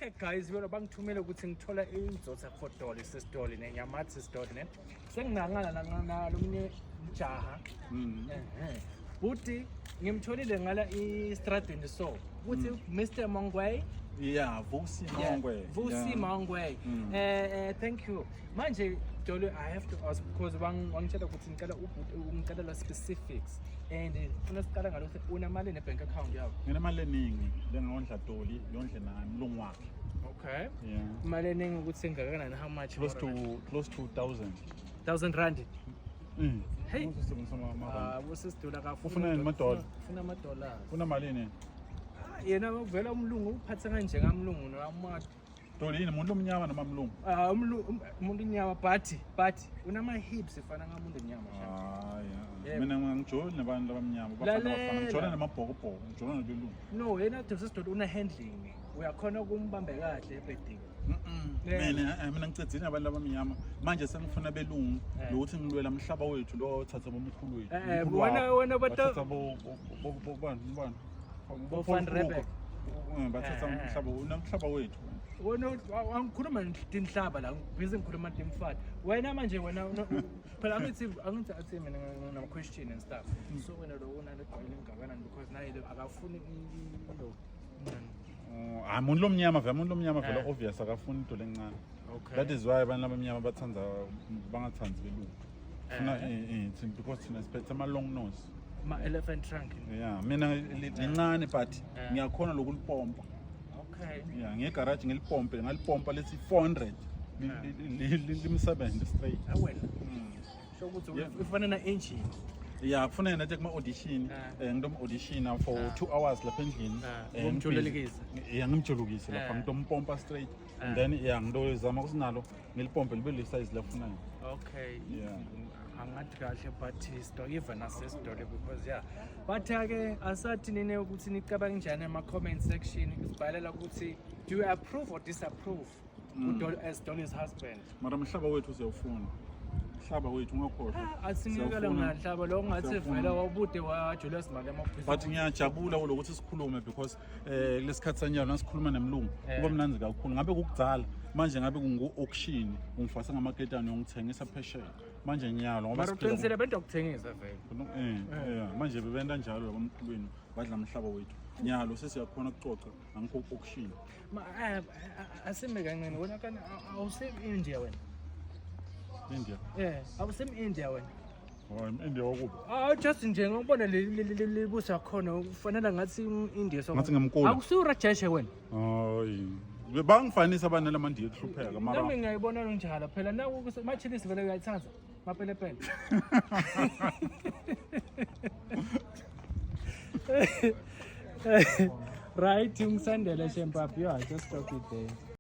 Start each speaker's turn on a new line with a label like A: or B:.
A: Okay guys, vele bangithumele ukuthi ngithola inzotha for Dolly sisitoli nenyamathi sisitoli ne. Senginangana nalomunye mjaha. Ehhe. Buti ngimtholile ngala istradini so ukuthi Mr Mongwe.
B: Yeah, Vusi Mongwe.
A: Vusi
B: Yeah.
A: Mongwe. Eh thank you. Manje Dolly, I have to ask because wangitshela ukuthi ngicela ubhuti ungicela la specifics and funa siqala ngalokho unamali ne bank account yakho.
B: Nginemali eningi lengondla Dolly, yondle naye umlungu wakhe.
A: Okay.
B: Yeah.
A: Imali eningi ukuthi ingakanani, how much?
B: Close to 1000.
A: 1000 rand. Hey.
B: Usebenzisa ama
A: Ah, usisidula kafuna.
B: Ufuna yini, ama-dollar?
A: Ufuna ama dollars.
B: Una malini?
A: Ah, yena uvela umlungu uphathe kanje ngamlungu noma
B: Dolly yini, umuntu omnyama noma mlungu?
A: Ah, umuntu nyama but unama hips efana ngamuntu nyama.
B: Ah, yeah.
A: Yebo.
B: Mina ngijoli nabantu abamnyama, bafana
A: Lalela.
B: bafana. Ngijola namabhokobhoko, ngijola nabelungu.
A: No, yena sisidoda una handling. Uyakhona ukumbambe kahle ebhedini. Yeah.
B: Mina ngicedzile nabantu abamnyama. Manje sengifuna belungu lokuthi ngilwela umhlaba wethu lo othatha bomkhulu wethu. Umkhulu wabo.
A: Wena
B: Bathatha bo bani bani?
A: Bo Van Riebeeck.
B: Bathatha umhlaba, unomhlaba wethu.
A: Wena angikhuluma tinhlaba la, busy ngikhuluma timfana. Wena manje wena phela angithi athi mina ngina question and stuff. So wena lo unale gqoyile ngakanani because naye lo akafuni lo.
B: Oh, hayi, umuntu lomnyama vele, umuntu lomnyama vele obvious akafuni into lencane. That is why abantu abamnyama bathanda bangathandi belungu. Funa because thina siphethe ama long nose.
A: Ma elephant trunk.
B: Yeah, mina lincane but ngiyakhona lokulipompa. Yeah, ngegarage ngilipompe, ngalipompa lethi 400. Limsebenze straight.
A: Awena. Sho ukuthi ufana na engine.
B: Yeah, kufuneka nathi kuma audition, ngidom audition for 2 hours lapha endlini.
A: Ngomjulukise.
B: Yeah, ngimjulukise lapha, ngitompompa straight. And then yeah, ngidozama kusinalo ngilipompe libe le size lafunayo.
A: Okay.
B: Yeah.
A: Angathi kahle but sizoyiva nasesidole because yeah. But ke asathi nine ukuthi nicabanga njani ema comment section sibhalela ukuthi do you approve or disapprove uDolly as Dolly's husband.
B: Mara mhlaba wethu siyawufuna. Mhlaba wethu, ungakhohlwa.
A: Asinikele
B: Siyawufuna.
A: nganhlaba lo ngathi
B: Siyawufuna.
A: vele wabude wa Julius Malema.
B: But ngiyajabula kulokuthi sikhulume because kulesikhathi sanyalo nasikhuluma nemlungu kuba mnandzi kakhulu. Ngabe kukudzala manje ngabe kungu auction, ungifasa ngamaketane uyongithengisa phesheya. Manje nyalo ngoba
A: Mara
B: siphila
A: uqinisile bento ukuthengisa vele.
B: Manje bebenta njalo labamkhulwini badla umhlaba wethu. Nyalo sesiyakhona ukucoca angikho auction.
A: Ma asime kancane wena kana awusem India wena.
B: India.
A: Awusem India wena.
B: Oh, India wakuba.
A: Ah, just nje ngokubona libusa khona ufanele ngathi India so.
B: Ngathi ngemkulu.
A: Akusiyo Rajesh wena.
B: Hayi. Bangifanisa abantu lamandiya ekuhlupheka mara.
A: Nami ngiyayibona kanjalo phela naku machilisi vele uyayithatha. Mapelepele. Right, ungisendele shempap. Yeah, just stop it there.